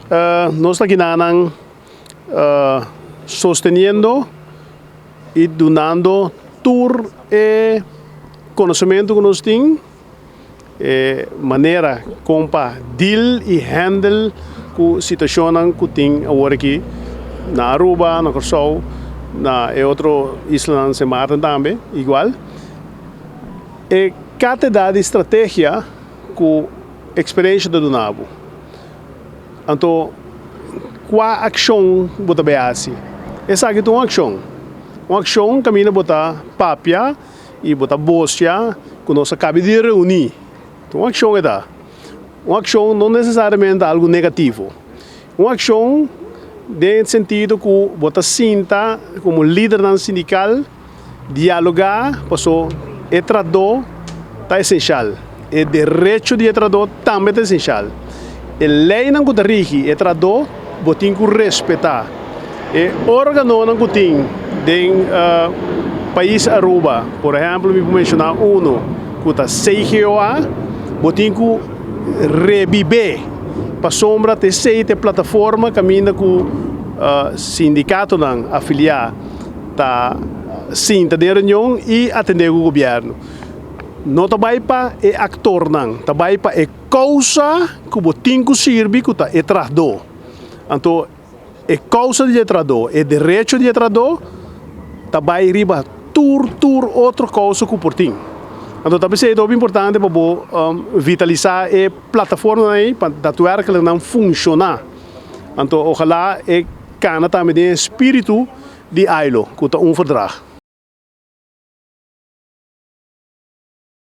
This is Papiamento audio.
Nos ta kinanan sosteniendo i dunando tur e konosementu ku nos tin, e manera kon pa deal i handle ku situashonnan ku tin awor aki na Aruba, na Kòrsou, na e otro islanan Sint Maarten tambe igual. E kantidad di strategia ku eksperensha ta duna bo. Anto kua akshon bo ta bai hasi? Esaki ta un akshon. Un akshon kaminda bo ta papia i bo ta bosia ku nos a kabi di reuní. Ta un akshon e ta. Un akshon no nesesariamente ta algu negativo. Un akshon den sentido ku bo ta sinta komo lidernan sindikal Dialogá paso e tradó ta esenshal. E derecho di e tradó tambe ta esenshal. E leinan ku ta rigi e tradó bo tin ku respetá. E órganonan ku tin den pais Aruba, por ehèmpel mi por menshoná unu ku ta CGOA, bo tin ku rebibé pasobra ta esei ta e plataforma kaminda ku sindikatonan afiliá. Ta sinta den reunion y atende cu gobierno. No ta bay pa e actornan, ta bay pa e causa cu bo tin cu sirbi cu ta e trahador. Anto e causa di e trahador, e derecho di e trahador ta bay riba tur tur otro causa cu por tin. Anto ta pesey ta hopi importante pa bo vitalisa e plataformanan ey pa daadwerkelijk nan funciona. Anto ojalá e cana tambe den e spiritu di Ailo, cu ta un verdrag.